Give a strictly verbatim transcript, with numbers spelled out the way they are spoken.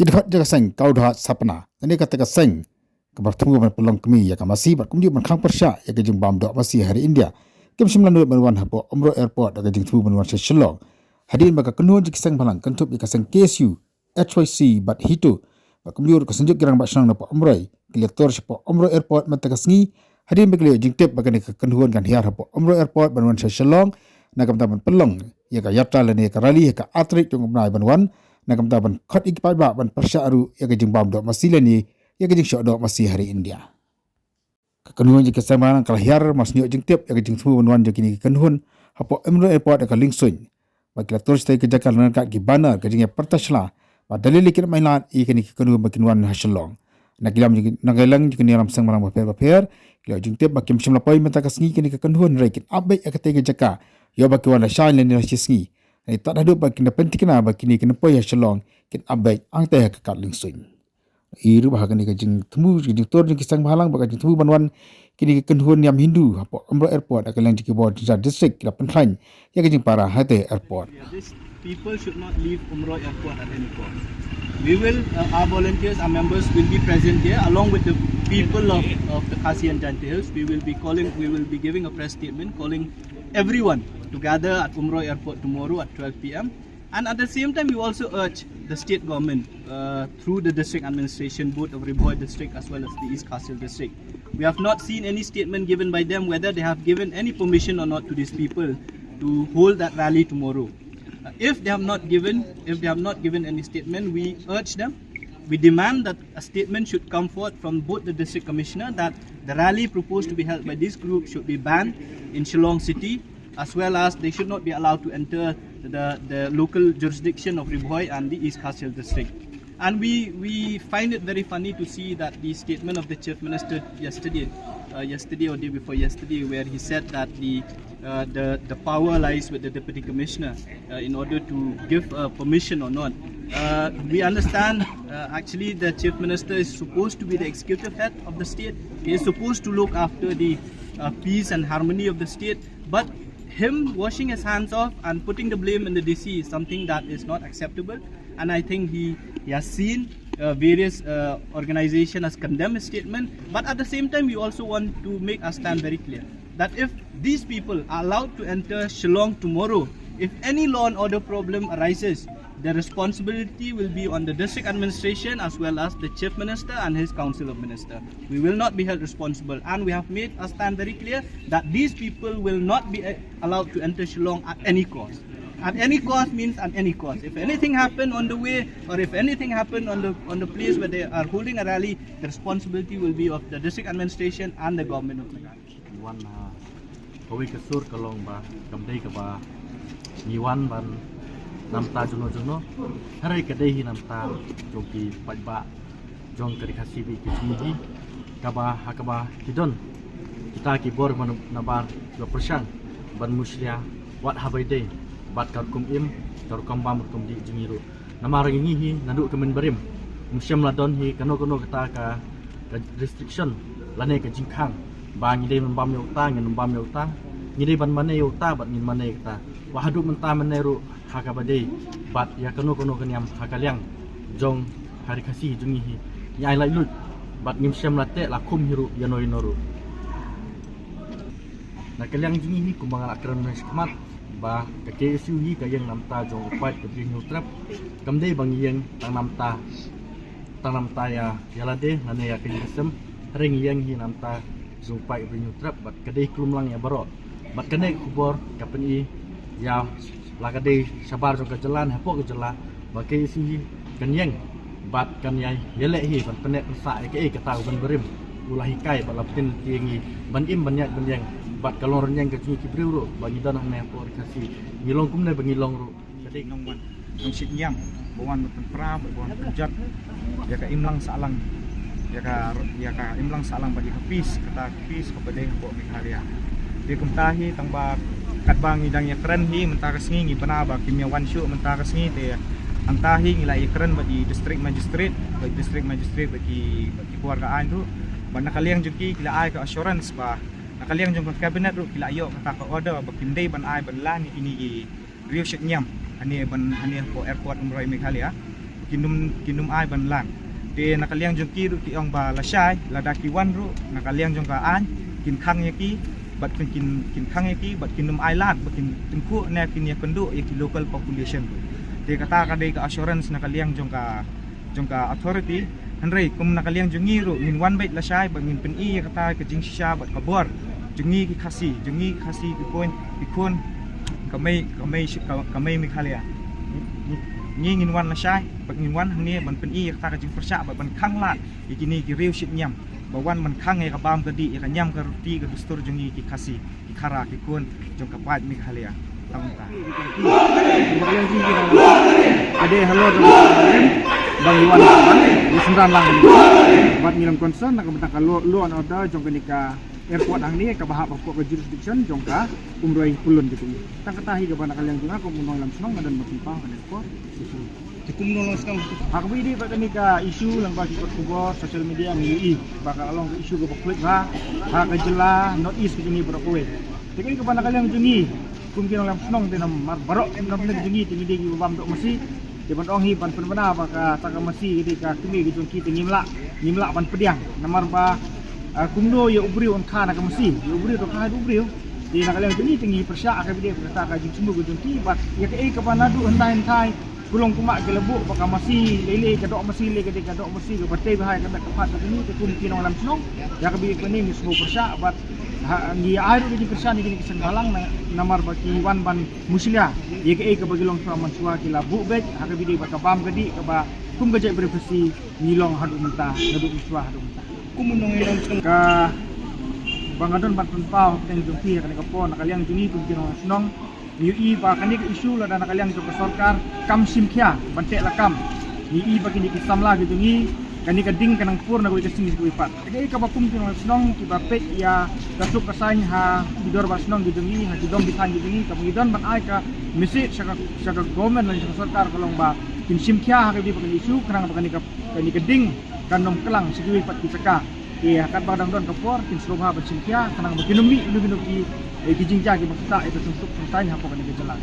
Ki dkhot jong ka seng Kawdhat Sapna, kane kata ka seng kaba thmu ban pynlong kmie ïa ka masi bad kumjuh ban khang pyrshah ïa ka jingbam doh masi ha ri India, kim shym la nud ban wan hapoh Umroi Airport da ka jingthmu ban wan sha Shillong. Hadien ba ka kynhun jong ki seng bhalang kynthup ïa ka seng K S U, H Y C bad HITO, bad kumjuh ruh ka Synjuk ki Rangbah Shnong napoh Umroi, ki la tur shapoh Umroi Airport mynta ka sngi, hadien ba ki la ïoh jingtip ba kane ka kynhun kan hiar hapoh Umroi Airport ban wan sha Shillong, na ka bynta ban pynlong ïa ka yatra lane ka rally ha ka artarik jong u bnai ban wan, na ka bynta ban khot ïa ki paidbah ban pyrshah ruh ïa ka jingbam doh masi lane ïa ka jingshoh doh masi ha ri India. Ka kynhun jong ki seng bhalang ka la hiar mar shu ïoh jingtip ïa ka jingthmu ban wan jong kine ki kynhun hapoh Umroi Airport ha ka liengsuiñ. Bad ki la tur shatei ka jaka ryngkat ki banner, ka jingïapyrta shla bad da lei lei ki la mih lad ïa kine ki kynhun ba kin wan ha Shillong. Na ki lam jong ki, na ka liang jong ki ïalam seng bhalang bapher bapher, ki la ïoh jingtip ba kim shym la poi mynta ka sngi kine ki kynhun, hynrei kin ap beit ha katei ka jaka ïoh ba ki wan lashai lane lashisngi. Hynrei tad haduh ba kin da pynthikna ba kine kin poi ha Shillong, kin ap beit hangtei ha ka kad liengsuiñ. Ïa ruh ba ha kane ka jingthmu, ka jingtur jong ki seng bhalang bad ka jingthmu ban wan kine ki kynhun niam Hindu hapoh Umroi Airport, ha ka liang jong ki bor jynjar district ki la pynkhlaiñ ïa ka jingpara hatei airport. These people should not leave Umroi Airport at any cost. We will, uh, our volunteers, our members will be present here along with the people of, of the Khasi and Jaintia Hills. We will be calling, we will be giving a press statement calling everyone to gather at Umroi Airport tomorrow at twelve p m. And at the same time, we also urge the state government, uh, through the district administration, both of Ri Bhoi district as well as the East Khasi Hills district. We have not seen any statement given by them whether they have given any permission or not to these people to hold that rally tomorrow. Uh, if they have not given, if they have not given any statement, we urge them, we demand that a statement should come forth from both the district commissioner that the rally proposed to be held by this group should be banned in Shillong city, as well as they should not be allowed to enter the, the local jurisdiction of Ri Bhoi and the East Khasi Hills district. And we, we find it very funny to see that the statement of the Chief Minister yesterday, uh, yesterday or day before yesterday, where he said that the, uh, the, the power lies with the Deputy Commissioner, uh, in order to give, uh, permission or not. Uh, we understand, uh, actually the Chief Minister is supposed to be the executive head of the state. He is supposed to look after the, uh, peace and harmony of the state. But him washing his hands off and putting the blame in the D C is something that is not acceptable. And I think he, he has seen, uh, various, uh, organization has condemned his statement. But at the same time, we also want to make our stand very clear that if these people are allowed to enter Shillong tomorrow, if any law and order problem arises, the responsibility will be on the district administration as well as the Chief Minister and his Council of Minister. We will not be held responsible, and we have made a stand very clear that these people will not be, uh, allowed to enter Shillong at any cost. At any cost means at any cost. If anything happened on the way, or if anything happened on the, on the place where they are holding a rally, the responsibility will be of the district administration and the government of Meghalaya. Wan, uh, Kawei ka sur ka long ba kam dei kaba ngi wan ban namta jongno jongno. Hynrei ka dei hi namta jong ki paidbah jong ka Ri Khasi bad ki jong ngi, kaba ha kaba ki don kita ki bor ba nabar ba pyrshang ban mushlia wat haba ïadei bad ka rukom im, ka rukom bam, rukom dih jong ngi ruh. Namar ngi hi naduh ka mynbarim, ym shym la don hi kano kano kata ka, ka restriction lane ka jingkhang ba ngi dei ban bam ïa uta, ngin bam ïa uta, ngi dei ban mane ïa uta bad ngin mane ïa kata. Wat haduh mynta mynne ruh ha kaba dei bad ïa kano kano ka niam ha ka liang jong ka Ri Khasi jong ngi hi, ngi ai laitluid bad ngim shym la teh la khum hi ruh ïano ïano ruh. Na ka liang jong ngi hi kumba nga la kren mynne shakhmat ba ka K S U hi ka ïeng namta jong u paid ka Bri Hynñiewtrep. Kam dei ba ngi ïeng tang namta, tang namta ïa, ïa lade lane ïa ka ïing ka sem. Hynrei ngi ïeng hi namta jong u paid ka Bri Hynñiewtrep bad ka dei khlem lang ïa baroh. Bad kane ka khubor ka pyni ïa la ka dei shabar jong ka jylla ne hapoh ka jylla ba ka K S U hi kan ïeng bad kan ïai ïaleh hi ban pynneh pynsah ïa kaei kata u ban barim u la hikai bad la pyntin ïa ngi ban im ban ïaid ban ïeng bad ka long rynïeng ka jong ngi ki briew ruh ba ngi don hangne hapoh Ri Khasi. Ngi long kumne ba ngi long ruh ka dei nongwan nongshit ñiam ba wan ban pynpra ba wan pynjot ïa ka imlang sahlang, ïa ka, ïa ka imlang sahlang bad ïa ka peace, kata ka peace kaba dei hapoh Meghalaya. Te kumta hi tang ba katba ngi dang ïakren hi mynta ka sngi ngi bna ba kim ïa wan shuh mynta ka sngi, te hangta hi ngi la ïakren bad i district magistrate, bad i district magistrate bad ki, bad ki kwah ka aiñ ruh. Bad na ka liang jong ki ki la ai ka assurance ba na ka liang jong ka cabinet ruh ki la ïoh kata ka order ba kim dei ban ai ban lah ïa kine ki riew shit ñiam hane ban hane hapoh airport Umroi Meghalaya. Kin ym, kin ym ai ban lang. Te na ka liang jong ki ruh ki ong ba lashai, lada ki wan ruh na ka liang jong ka aiñ, kin khang ïa ki, bad kin, kin, kin khang ïa ki, bad kin ym ai lang, bad kin tyngkhuh ne kin ïakynduh ïa ki local population. Te kata ka dei ka assurance na ka liang jong ka, jong ka authority. Hynrei kum na ka liang jong ngi ruh, ngin wan beit lashai bad ngin pyni ïa kata ka jingshisha bad ka bor jong ngi ki Khasi, jong ngi ki Khasi ki khun, ki khun ka mei, ka mei, ka, ka mei Meghalaya. Ngi, ngi, ngi ngin wan lashai bad ngin wan hangne ban pyni ïa kata ka jingpyrshah bad ban khang lad ïa kine ki riew shit niam ba wan ban khang ïa ka bam ka dih, ïa ka niam ka ruti, ka dustur jong ngi ki Khasi, ki Khara, ki khun jong ka paid Meghalaya. Tang ta. Ka dei halor jong ka ba ngi wan ban ïa synran lang bad ngi long concern na ka bynta ka law, law and order jong kane ka airport hangne kaba hap hapoh ka jurisdiction jong ka Umroi Pyllun jong ngi. Tang kata hi kaba na ka liang jong nga kum u nongïalam shnong nga don ban pynpaw ha kane ka por. Te kum u nongïalam shnong, ha kaba ïadei bad kane ka issue lyngba ki kot khubor social media ngi ïohi ba ka long ka issue kaba khluit bha ha ka jylla North East ka jong ngi baroh kawei. Te kane kaba na ka liang jong ngi kum ki nongïalam shnong te namar baroh ki nongïalam jong ngi te ngi dei kiba bam doh masi. Te ban ong hi ban pynbna ba kata ka masi ka dei ka kmie ka jong ki te ngim lah, ngim lah ban pdiang namar ba, ah, kumno ïa u briew un kha na ka masi, ïa u briew to kha ïa u briew. Te na ka liang jong ngi te ngi pyrshah ha kaba ïadei bad kata ka jingsngewbha ka jong ki bad ïa kaei kaba naduh hynda hynda ka long kumba ki la buh ba ka masi lei lei, ka doh masi lei ka dei ka doh masi kaba tei bha ïa ka met ka phad ka jong ngi. Te kum ki nongïalam shnong ïa kaba ïadei bad kane ngi sngewpyrshah bad ha ngi ai ruh ka jingkyrshan ïa kine ki seng bhalang na, namar ba ki wan ban mushlia ïa kaei kaba ki long shuwa man shuwa, ki la buh beit ha kaba ïadei bad ka bam ka dih kaba kum ka jaitbynriew Khasi ngi long haduh mynta, naduh mynshuwa haduh mynta. Kum u nongïalam shnong, kaba nga don ban pynpaw ha pdeng jong phi ha kane ka por na ka liang jong ngi kum ki nongïalam shnong, ngi ïohi ba kane ka issue lada na ka liang jong ka sorkar kam shim khia ban teh lakam, ngi ïohi ba kine ki samla ki jong ngi, kane ka ding ka nang pur na kawei ka sngi sha kawei pat. Te kaei kaba kum ki nongïalam shnong kiba peit ïa ka suk ka saiñ ha ki dorbar shnong ki jong ngi, ha ki dong ki thaiñ ki jong ngi, kaba ngi don ban ai ka message sha ka, sha ka government lane sha ka sorkar ka long ba kin shim khia ha kaba ïadei bad kane ka issue khnang ba kane ka, kane ka ding kan ym klang sha kiwei pat ki jaka. Te ha kaba dang don ka por kin sngewbha ban shim khia khnang ba kin ym mih ïa kino kino ki, eh, ki jingjia kiba ktah ïa ka jingsuk jingsaiñ hapoh kane ka jylla.